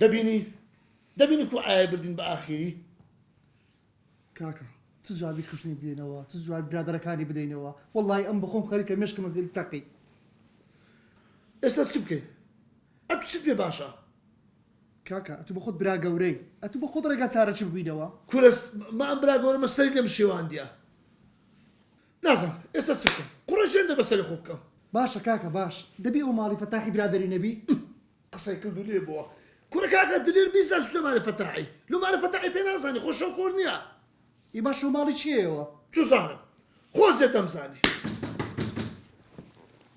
دەبینی دەبینی کو ئایا بردین بە ئاخیری. کاکە چ جوابی خزمی بدەینەوە چ جوابی برادەرەکانی بدەینەوە وەڵاهی ئەم بەخۆم خەریکە مێشکم تەقی. ئێستا چ بکەین ئەتو چت پێ باشە؟ کاکە ئەتو بەخۆت برا گەورەی ئەتو بەخۆت ڕێگا چارە چ ببینەوە. کورە ما ئەم برا گەورەمە سەری لێم شێواندیە نازانم ئێستا چ بکەم قوڕە ژێندە بەسەری خۆ بکەم. باشە کاکە باش دەبی ئەو ماڵی فەتاحی برادەری نەبی؟ قسەی کرد و لێ بۆوە. کورە کاکە دلێر بیزان چوتە مالێ فەتاحی لۆ مالێ فەتاحی پێ نازانی خۆ شەو کۆر نیە. ئی باشە و ماڵی کێیەوە؟ چوزانم خۆزیە دەمزانی.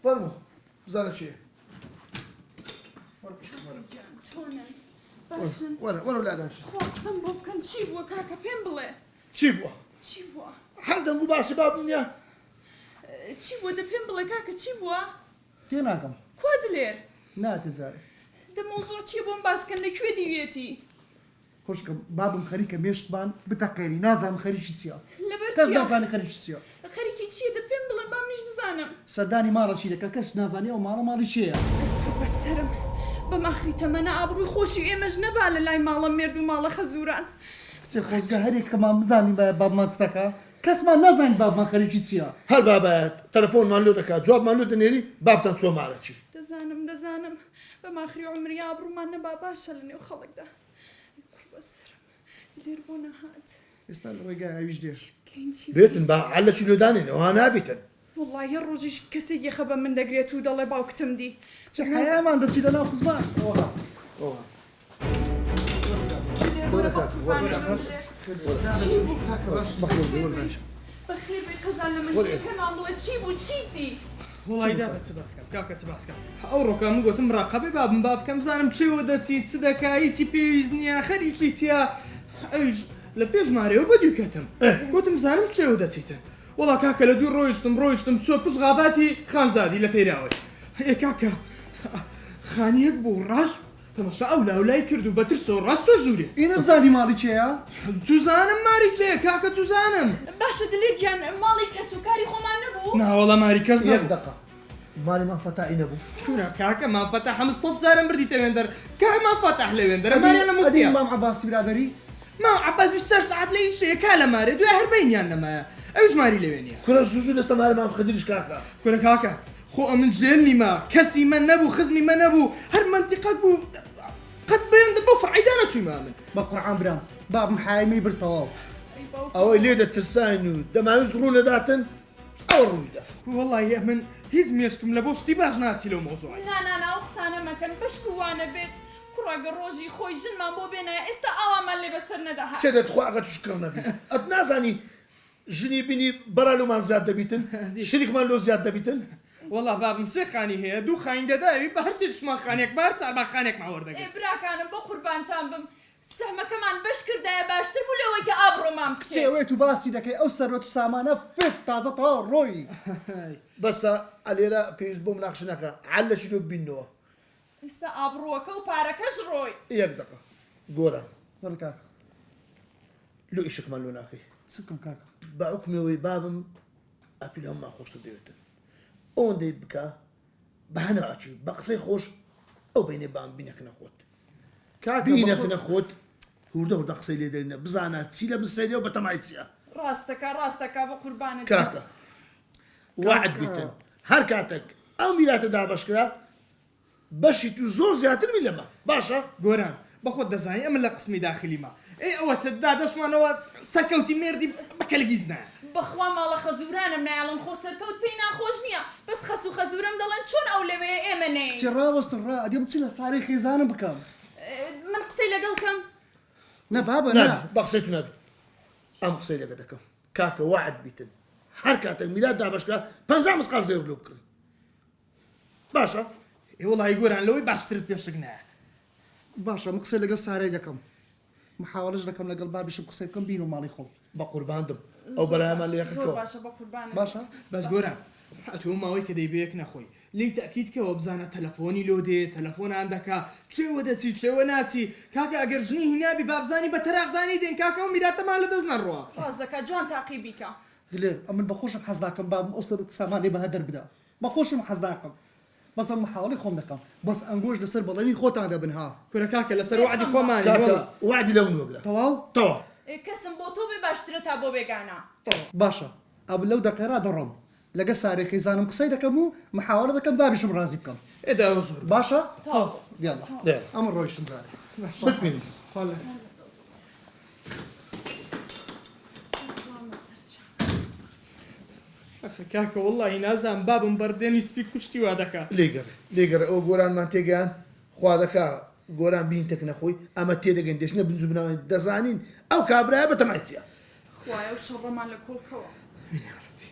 فەرموو بزانە چیە. چۆنن باشن؟ وەرە وەرە لای دانیشە. خوا قسەم بۆ بکەن چی بووە کاکە پێم بڵێ. چی بووە؟ چی بووە؟ هەر دەنگ و باسی بابم نیە؟ چی بووە دە پێم بڵێ کاکە چی بووە؟ تێناگەم. کوا دلێر؟ نایەتە جارێ. دە مەوزوع چیە بۆم باس کەن لە کوێ دیویەتی؟ خوشکم بابم خەریکە مێشکمان بتەقێنی نازانم خەریکی چیە لەبەر کەس چیە؟ نازانی خەریکی چیە. خەریکی چیە دە پێم بڵێن با منیش بزانم. سەردانی ماڵەکی دەکا کەس نازانی ئەو ماڵە ماڵی کێیە. ئەی قوڕ بەسەرم بەم ئاخری تەمەنە ئابڕوی خۆشی ئێمەش نەبا لە لای ماڵە مێرد و ماڵە خەزوران. کچێ خۆزگە هەریەکەمان بزانیبایە بابمان چ دەکا کەسمان نازانین بابمان خەریکی چیە. هەر بابایە تەلەفۆنمان لۆ دەکا جوابمان لۆ دەنێری بابتان چوە مالەکی. دەزانم دەزانم بەم ئاخری عومری ئابڕومان نەبا باشە لە نێو خەڵکدا. ئەی قوڕ بەسەرم دلێر بۆ نەهات. ئێستا لە ڕێگایە ئەویش دێ. چی بکەین چی بکەین. بێتن با عەلەکی لۆ دانێن ئەوها نابیتن. وەڵڵاهی هەر ڕۆژیش کەسێک یەخە بە من دەگرێت و دەڵێ باوکتم دی. کچە حەیامان دەچی لەناو خزمان. ئەوە هات ئەوە هات. دلێر وەرە بە قوربانت بم دلێر. چی بوو؟ بەخێر بێی قەزا لە من بکەی پێمان بڵێ چی بوو چیت دی؟ وەڵای دادە چ باس کەم کاکە چ باس کەم ئەوڕۆکە من گۆتم ڕاقەبەی بابم با بکەم بزانم کوێوە دەچی چ دەکا هیچی پێویست نییە خەریکی چییە ئەویش لە پێش مارێوە بەدووی کەتم گۆتم بزانم کوێوە دەچیتن وەڵا کاکە لە دوور ڕۆیشتم ڕۆیشتم چوە پشت غاباتی خانزادی لە تەیراوەی ئێ کاکە خانیەک بوو ڕاست تەماشا ئەو لاو لای کرد و بە ترسەوە ڕاست چوە ژوورێ. ئێ نەتزانی ماڵی کێیە؟ چوزانم ماری کێیە کاکە چوزانم. باشە دلێر گیان ماڵی کەس و کاری خۆمان نەبوو؟ نا وەڵا ماری کەس یەک نەبوو. دەقە مالی مام فەتاحی نەبوو؟ کورە کاکە مام فەتاح من سەت جارم بردیتە وێندەر کاک مام فەتاح لە وێندەرە ئەدی ماریان لە ئەدی موفتیە. مام عەباسی برادەری؟ مام عەباس 24 سەعات لە ئیشەیە کا لە مارێ دوای هەر بەینیان نەمایە ئەویش ماری لەوێ نیە. کورە زوو زوو دەستە ماری مام خدریش کاکە. کورە کاکە خۆ ئەمن جێل نیمە کەسی مە نەبوو خزمی مە نەبوو هەر مەنتیقەک بوو قەت بەیەندە بەو فەرعیدا نەچوویمە ئەمن. بە قورعان برام بابم حایمەی برد تەواو. ئەی باوکم. ئەوەی لێ دەترساین و دەمانویست ڕوو نەداتن ئەوە ڕوویدا. وەڵاهی ئەمن هیچ مێشکم لە بۆ شتی باش ناچی لەو مەوزوعەی. نا نا نا ئەو قسانە مەکەن بەشکو وانەبێت کوڕە گەر ڕۆژی خۆی ژنمان بۆ بێنایە ئێستا ئاوامان لێ بەسەر نەدەهات. کچێ دە تخوا ئەگەر توش کڕ نەبی ئەت نازانی ژنی بینی بەرا لۆمان زیاد دەبیتن شریکمان لۆ زیاد دەبیتن. وەڵا بابم سێ خانی هەیە دوو خانی دەداوی بە هەر سێکیشمان خانێک بە هەر چارمان خانێکمان ئێ وەردەگرت. براکانم بە قوربانتان بم سەهمەکەمان بەش کردایە باشتر بوو لەوەی کە ئابڕومان کچێ بچێت. ئەوەی تو باسی دەکەی ئەو سەروەت و سامانە فت تازە تەواو ڕۆیی. بەسە ئەلێرە پێویست بۆ مناقشە ناکا عەلەکی لۆ ببیننەوە. ئێستا ئابڕووەکە و پارەکەش ڕۆی. یەک دەقە گۆران. بەڵێ کاکە. لۆ ئیشەکمان لۆ ناکەی. چ بکەم کاکە؟ بە حوکمی ئەوەی بابم ئەتوو لە هەموومان خۆشتر دەوێتن ئەوەندەی بکە بە هەناچی بە قسەی خۆش ئەو بینێ بام بینەکنە خۆت کاکە بینەکنە خۆت هوردە هوردە قسەی لێ دەرینە بزانە چی لە بسەریە و بەتەمای چیە. ڕاستەکا ڕاستەکا بە قوربانت بم. کاکە وەعد بیتن هەر کاتەک ئەو میراتە دابەش کرا بەشی تو زۆر زیاتر بی لەمە باشە. گۆران بەخۆت دەزانی ئەمن لە قسمی داخلیمە ئەی ئەوەتە دادەشمانەوە سەرکەوتی مێردی بە کەلک هیچ نایە. بەخوا ماڵە خەزورانم نایەڵن خۆ سەرکەوت پێی ناخۆش نیە بەس خەسو خەزورم دەڵێن چۆن ئەو لەوێیە ئێمە نەیەین. کچێ ڕاوەستن ڕا ئەدی ئەم چ لە چارەی خێزانم بکەم. من قسەی لەگەڵ کەم. نا بابە نا. نابی بە قسەی تو نابی ئەم قسەی لەگە دەکەم کاکە وەعد بیتن هەر کاتەک میرات دابەش کرا 50 مسقال زێڕ لۆ بکڕی باشە. ئێ وەڵاهی گۆران لەوەی باشترت پێ شک نایە. باشە من قسەی لەگەڵ سارای دەکەم محاوەلەش دەکەم لەگەڵ بابیشم قسەی بکەم بینەوە ماڵی خۆم. بەقورباندم ئەو بەرایەمان لێ زۆر کەوە. باشە بەقوربانت بم. باشە. بەس گۆران ئەتۆ ماوەی کە دەیبێ یەک نەخۆی لێی تەئکید کەوە بزانە تەلەفۆنی لۆ دێ تەلەفۆنان دەکا کوێوە دەچی کوێوە ناچی کاکە ئەگەر ژنی هینابی بابزانی بە تەراقدانی دێن کاکە ئەو میراتەمان لە دەست نەڕوا. ڕاست دەکا جوان تاقی بیکە. دلێر ئەمن بەخۆشم حەز ناکەم بابم ئەو سەروەت و سامانەی بە هەدەر بدا بەخۆشم حەز ناکەم. بەس ئەم محاوەڵەی خۆم دەکەم بەس ئەنگۆش لەسەر بەڵێنی خۆتان دەبن ها. کورە کاکە لەسەر وەعدی خۆمانین کاکە وەڵا. وەعدی لەون وەگرە. تەواو؟ تەواو. ئێ کەسم بۆ تۆ بێ باشترە تا بۆ بێگانە. تەواو باشە ئەمن لەو دەقەیە دەڕۆم لەگە سارەی خیزانم قسەی دەکەم و محاوەلە دەکەم بابیشم ڕازی بکەم. ئێ داوە زۆر باشە. باشە؟ تەواو. یاڵا یاڵا. ئەمن ڕۆیشتم جارێ. بتمێنی. خوا لەگەڵ. سڵام لەسەر چاو. ئەخە کاکە وەڵاهی نازانم بابم بەردێنی سپی کوشتی وا دەکا. لێگەڕێ لێگەڕێ ئەوە گۆرانمان تێگەیاند خوا دەکا گۆران بینتەک نەخۆی ئەمە تێدەگەین دەچنە بنج و بناوەی دەزانین ئەو کابرایە بەتەمای چیە. خوایە ئەو شەڕەمان لە کۆڵ کەوە.